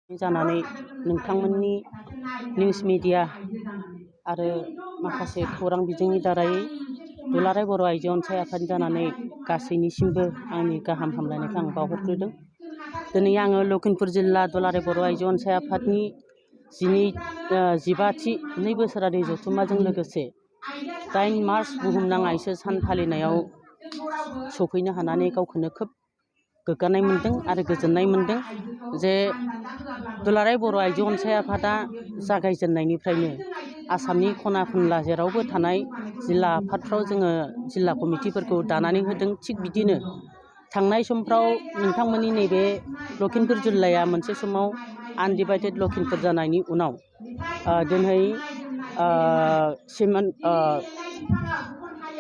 जानानै नोंथांमोननि news media आरो माखासे खौरां बिजोंनि दारै दुलाराय बर' आइजो अनसाय आफाद जानानै गासैनिसिमबो आंनि गाहाम हामलायनायखौ आं बावहरग्रोदों। दिनै आङो लखिमपुर जिल्ला दुलाराय बर' आइजो अनसाय आफादनि 15थि 2 बोसोरारि जथुम्माजों लोगोसे 8 मार्च बुहुमनां आइजो सान फालिनायाव सफैनो हानानै गावखौनो खोब गोग्गानाय मोन्दों आरो गोजोननाय मोन्दों जे दुलाराय बर' आइजो अनसाय आफादा जागायजेननायनिफ्रायनो आसामनि खना खनला जेरावबो थानाय जिल्ला आफादफ्राव जोङो जिल्ला कमिटिफोरखौ दानानै होदों। थिग बिदिनो थांनाय समफ्राव नोंथांमोननि नैबे लखिमपुर जिल्लाया मोनसे समाव आनडिभाइडेड लखिमपुर जानायनि उनाव दिनै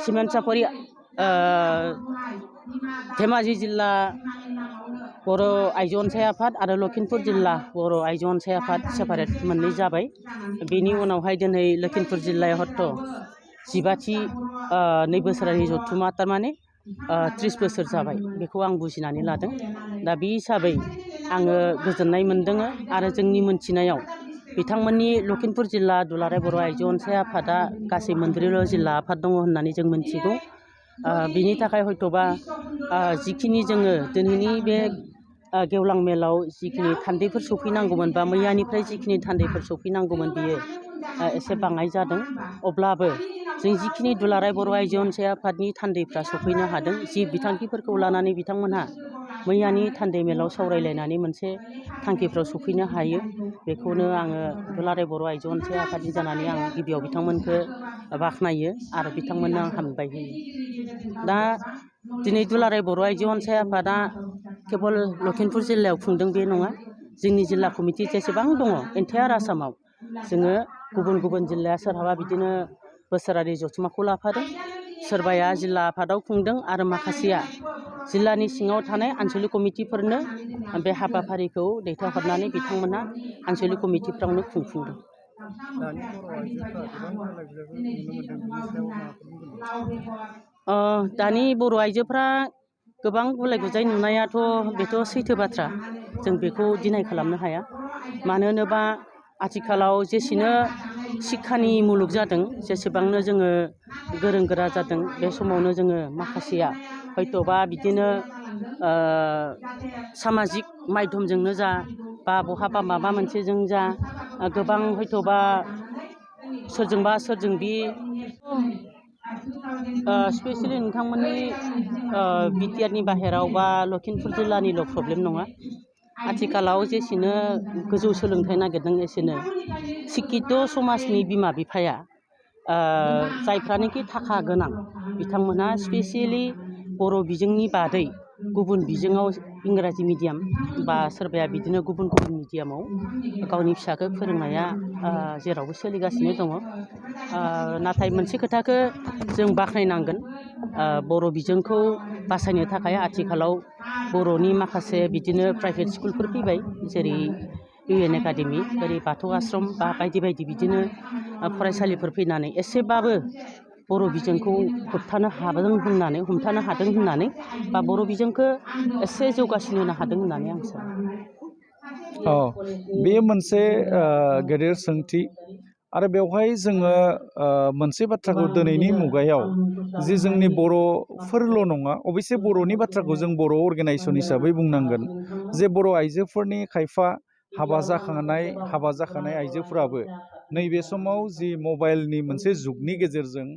सिमेन्ट सापरि धेमाजि जिल्ला बर' आइजो अनसाय आफाद आरो लखिमपुर जिल्ला बर' आइजो अनसाय आफाद सेपारेट मोननै जाबाय। बेनि उनावहाय दिनै लखिमपुर जिल्लायाव हयथ' 15थि 2 बोसोरारि जथुम्मा थारमाने 30 बोसोर जाबाय बेखौ आं बुजिनानै लादों। दा बे हिसाबै आङो गोजोननाय मोन्दों आरो जोंनि मोनथिनायाव बिथांमोननि लखिमपुर जिल्ला दुलाराय बर' आइजो अनसाय आफादा गासै 3 जिल्ला आफाद दङ होननानै जों मोनथिगौ। बिनि थाखाय हयथ'बा जिखिनि जोङो दिनैनि बे गेवलां मेलाव जिखिनि थान्दैफोर सफैनांगौमोन बा मैयानिफ्राय जिखिनि थान्दैफोर सफैनांगौमोन बियो एसे बाङाय जादों। अब्लाबो जों जिखिनि दुलाराय बर' आइजो अनसाय आफादनि थान्दैफ्रा सफैनो हादों, जि बिथांखिफोरखौ लानानै बिथांमोनहा मैयानि थान्दै मेलाव सावरायलायनानै मोनसे थांखिफ्राव सफैनो हायो, बेखौनो आङो दुलाराय बर' आइजो अनसाय आफादनि जानानै आं गिबियाव बिथांमोनखौ बाख्नायो आरो बिथांमोननो आं हामबाय होयो। दा दिनै दुलाराय बर' आइजो अनसाय आफादा केबल लखिमपुर जिल्लायाव खुंदों बे नङा। जोंनि जिल्ला कमिटि जेसेबां दङ एन्टायार आसामाव जोङो गुबुन गुबुन जिल्लाया सोरहाबा बिदिनो बोसोरारि जथुम्माखौ लाफादों, सोरबाया जिल्ला आफादाव खुंदों आरो माखासेया जिल्लानि सिङाव थानाय आनसलिक कमिटिफोरनो बे हाबाफारिखौ दैथायहरनानै बिथांमोना आनसलिक कमिटिफ्रावनो खुंफुंदों। दानि बर' आइजोफ्रा गोबां गुलाय गुजायखौ नुनो मोन्दों, बिनि सायाव माबाफोर बुंगोन नामा? दानि बर' आइजोफ्रा गोबां गुलाय गुजाय नुनायाथ' बेथ' सैथो बाथ्रा, जों बेखौ दिनाय खालामनो हाया। मानो होनोबा आथिखालाव जेसेनो सिक्षानि मुलुग जादों जेसेबांनो जोङो गोरों गोरा जादों, बे समावनो जोङो माखासेया हयथ'बा बिदिनो सामाजिक माध्यमजोंनो जा बा बहाबा माबा मोनसेजों जा गोबां हयथ'बा सोरजोंबा सोरजोंबि स्पेसियेलि नोंथांमोननि बिटिआरनि बाहेराव बा लखिमपुर जिल्लानिल' प्रब्लेम नङा। आथिखालाव जेसेनो गोजौ सोलोंथाइ नागिरदों एसेनो सिक्खित समाजनि बिमा बिफाया जायफ्रानोखि थाखा गोनां बिथांमोनहा स्पेसियेलि बर' बिजोंनि बादै गुबुन बिजोङाव इंराजि मिडियाम बा सोरबाया बिदिनो गुबुन गुबुन मिडियामाव गावनि फिसाखौ फोरोंनाया जेरावबो सोलिगासिनो दङ। नाथाय मोनसे खोथाखौ जों बाख्नायनांगोन, बर' बिजोंखौ बासायनो थाखाय आथिखालाव बर'नि माखासे बिदिनो प्राइभेट स्कुलफोर फैबाय, जेरै UN एकाडेमि, ओरै बाथौ आश्रम बा बायदि बायदि बिदिनो फरायसालिफोर फैनानै एसेबाबो बर' बिजोंखौ हमथानो हादों होननानै बा बर' बिजोंखौ एसे जौगासिन होनो हादों होननानै आं सानो। बेयो मोनसे गेदेर सोंथि आरो बेवहाय जोङो मोनसे बाथ्राखौ दिनैनि मुगायाव जि जोंनि बर'फोरल' नङा, अबयसे बर'नि बाथ्राखौ जों बर' अर्गेनाइजेसन हिसाबै बुंनांगोन जे बर' आइजोफोरनि खायफा हाबा जाखानाय आइजोफोराबो नैबे समाव जि मबाइलनि मोनसे जुगनि गेजेरजों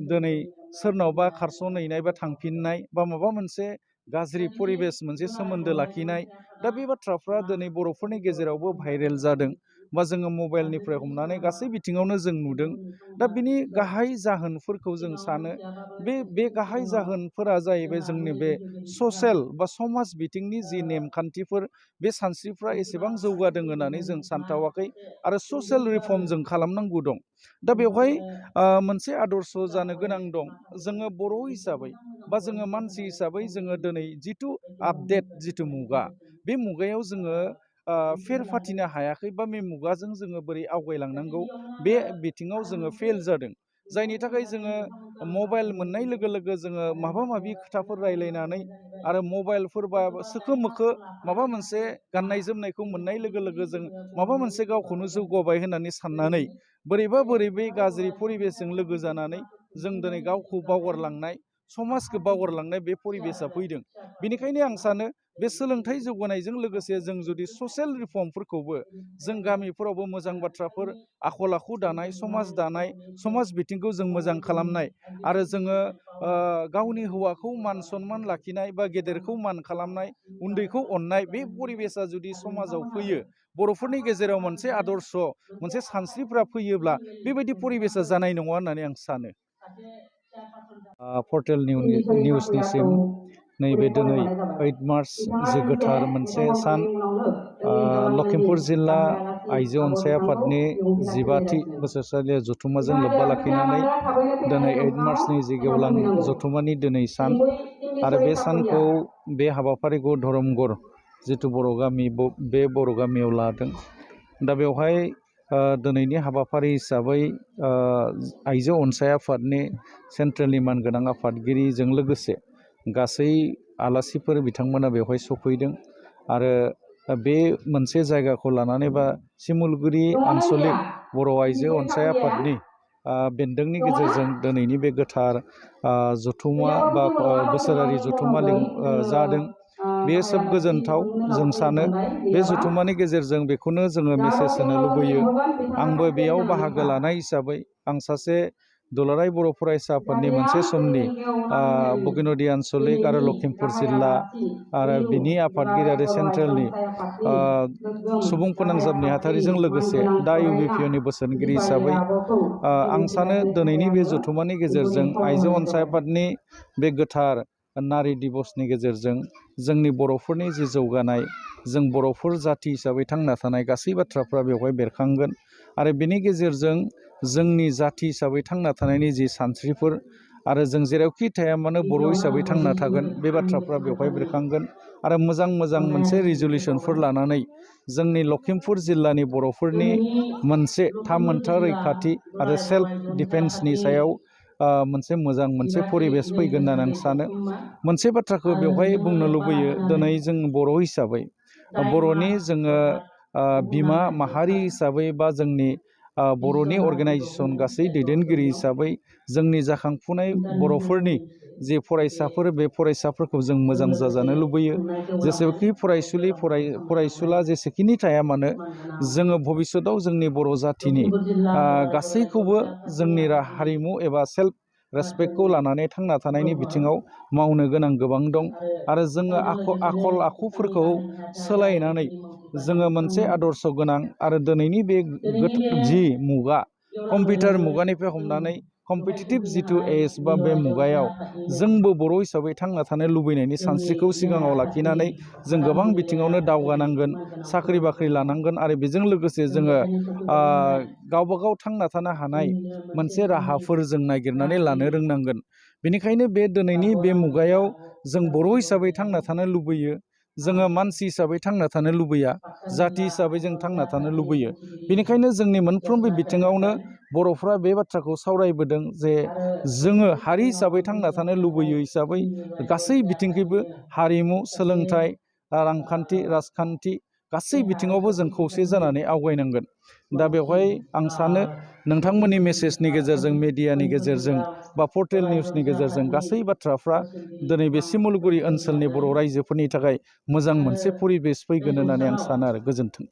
दिनै सोरनावबा खारस'नहैनाय बा थांफिननाय बा माबा मोनसे गाज्रि परिबेस मोनसे सोमोन्दो लाखिनाय, दा बे बाथ्राफ्रा दिनै बर'फोरनि गेजेरावबो भाइरेल जादों बा जोङो मबाइलनिफ्राय हमनानै गासै बिथिङावनो जों नुदों। दा बिनि गाहाय जाहोनफोरखौ जों सानो बे गाहाय जाहोनफोरा जाहैबाय जोंनि बे ससियेल बा समाज बिथिंनि जि नेमखान्थिफोर, बे सानस्रिफ्रा एसेबां जौगादों होननानै जों सानथावाखै आरो ससियेल रिफर्म जों खालामनांगौ दं। दा बेवहाय मोनसे आदर्श जानो गोनां दं। जोङो बर' हिसाबै बा जोङो मानसि हिसाबै जोङो दिनै जिथु आपडेट जिथु मुगा, बे मुगायाव जोङो फेर फाथिनो हायाखै बा बे मुगाजों जोङो बोरै आवगायलांनांगौ बे बिथिङाव जोङो फेल जादों। जायनि थाखाय जोङो मबाइल मोननाय लोगो लोगो जोङो माबा माबि खोथाफोर रायलायनानै आरो मबाइलफोर बा सोखो मोखो माबा मोनसे गाननाय जोमनायखौ मोननाय लोगो लोगो जों माबा मोनसे गावखौनो जौगाबाय होननानै साननानै बोरैबा बोरैबा गाज्रि परिबेसजों लोगो जानानै जों दिनै गावखौ बावगारलांनाय समाजखौ बावगारलांनाय बे परिबेसा फैदों। बेनिखायनो आं सानो बे सोलोंथाइ जौगानायजों लोगोसे जों जुदि ससियेल रिफर्मफोरखौबो जों गामिफोरावबो मोजां बाथ्राफोर आखल आखु दानाय समाज बिथिंखौ जों मोजां खालामनाय आरो जोङो गावनि हौवाखौ मान सनमान लाखिनाय बा गेदेरखौ मान खालामनाय उन्दैखौ अननाय बे परिबेसा जुदि समाजाव फैयो बर'फोरनि गेजेराव मोनसे आदर्श मोनसे सानस्रिफ्रा फैयोब्ला बेबायदि परिबेसा जानाय नङा होननानै आं सानो। पर्टेल निउसनिसिम नैबे दिनै 8 मार्च जि गोथार मोनसे सान लखिमपुर जिल्ला आइजो अनसाय आफादनि 15थि बोसोरसालि जथुम्माजों लोब्बा लाखिनानै दिनै 8 मार्चनि जि गेवलां जथुम्मानि दिनै सान आरो बे सानखौ बे हाबाफारिखौ धरमगर जिथु बर' गामि बे बर' गामियाव लादों। दा बेवहाय दिनैनि हाबाफारि हिसाबै आइजो अनसाय आफादनि सेन्ट्रेलनि मानगोनां आफादगिरिजों लोगोसे गासै आलासिफोर बिथांमोना बेवहाय सफैदों आरो बे मोनसे जायगाखौ लानानै बा सिमुलगुरि आनसलिक बर' आइजो अनसाय आफादनि बेन्दोंनि गेजेरजों दिनैनि बे गोथार जथुम्मा बा बोसोरारि जथुम्मा जादों। बेयो सोब गोजोनथाव। जों सानो बे जथुम्मानि गेजेरजों बेखौनो जोङो मेसेज होनो लुबैयो। आंबो बेयाव बाहागो लानाय हिसाबै आं सासे दुलाराय बर' फरायसा आफादनि मोनसे समनि बगिनदि आनसलिक आरो लखिमपुर जिल्ला आरो बिनि आफादगिरि आरो सेन्ट्रेलनि सुबुं फोनांजाब नेहाथारिजों लोगोसे दा UBPनि बोसोनगिरि हिसाबै आं सानो दिनैनि बे जथुम्मानि गेजेरजों आइजो अनसाय आफादनि बे गोथार नारि दिबसनि गेजेरजों जोंनि बर'फोरनि जि जौगानाय जों बर'फोर जाथि हिसाबै थांना थानाय गासै बाथ्राफ्रा बेवहाय बेरखांगोन आरो बेनि गेजेरजों जोंनि जाथि हिसाबै थांना थानायनि जि सानस्रिफोर आरो जों जेरावखि थाया मानो बर' हिसाबै थांना थागोन बे बाथ्राफ्रा बेवहाय बेरखांगोन आरो मोजां मोनसे रिजलिउसनफोर लानानै जोंनि लखिमपुर जिल्लानि बर'फोरनि मोनसे थामोनथा रैखाथि आरो सेल्फ डिफेन्सनि सायाव मोनसे परिबेस फैगोन होननानै आं सानो। मोनसे बाथ्राखौ बेवहाय बुंनो लुबैयो दिनै जों बर' हिसाबै बर'नि जोङो बिमा माहारि हिसाबै बा जोंनि बर'नि अर्गेनाइजेसन गासै दैदेनगिरि हिसाबै जोंनि जाखांफुनाय बर'फोरनि जे फरायसाफोर बे फरायसाफोरखौ जों मोजां जाजानो लुबैयो। जेसेबांखि फरायसुला जेसेखिनि थाया मानो जोङो भबिष्यतआव जोंनि बर' जाथिनि गासैखौबो जोंनि हारिमु एबा सेल्फ रेसपेक्टखौ लानानै थांना थानायनि बिथिङाव मावनो गोनां गोबां दं आरो जोङो आखल आखुफोरखौ सोलायनानै जोङो मोनसे आदर्श गोनां आरो दिनैनि बे जि मुगा कम्पिउटार मुगानिफ्राय हमनानै कम्पिटिटिभ जिथु एज बा बे मुगायाव जोंबो बर' हिसाबै थांना थानो लुबैनायनि सानस्रिखौ सिगाङाव लाखिनानै जों गोबां बिथिङावनो दावगानांगोन, साख्रि बाख्रि लानांगोन आरो बेजों लोगोसे जोङो गावबागाव थांना थानो हानाय मोनसे राहाफोर जों नागिरनानै लानो रोंनांगोन। बेनिखायनो बे दिनैनि बे मुगायाव जों बर' हिसाबै थांना थानो लुबैयो। जोङो मानसि हिसाबै थांना थानो लुबैया, जाथि हिसाबै जों थांना थानो लुबैयो। बेनिखायनो जोंनि मोनफ्रोमबो बिथिङावनो बर'फ्रा बे बाथ्राखौ सावरायबोदों जे जोङो हारि हिसाबै थांना थानो लुबैयो हिसाबै गासै बिथिंखैबो हारिमु, सोलोंथाइ, रांखान्थि, राजखान्थि गासै बिथिङावबो जों खौसे जानानै आवगायनांगोन। दा बेवहाय आं सानो नोंथांमोननि मेसेजनि गेजेरजों, मेडियानि गेजेरजों बा पर्टेल निउसनि गेजेरजों गासै बाथ्राफ्रा दिनै बे सिमुलगुरि ओनसोलनि बर' रायजोफोरनि थाखाय मोजां मोनसे परिबेस फैगोन होननानै आं सानो आरो। गोजोन्थों।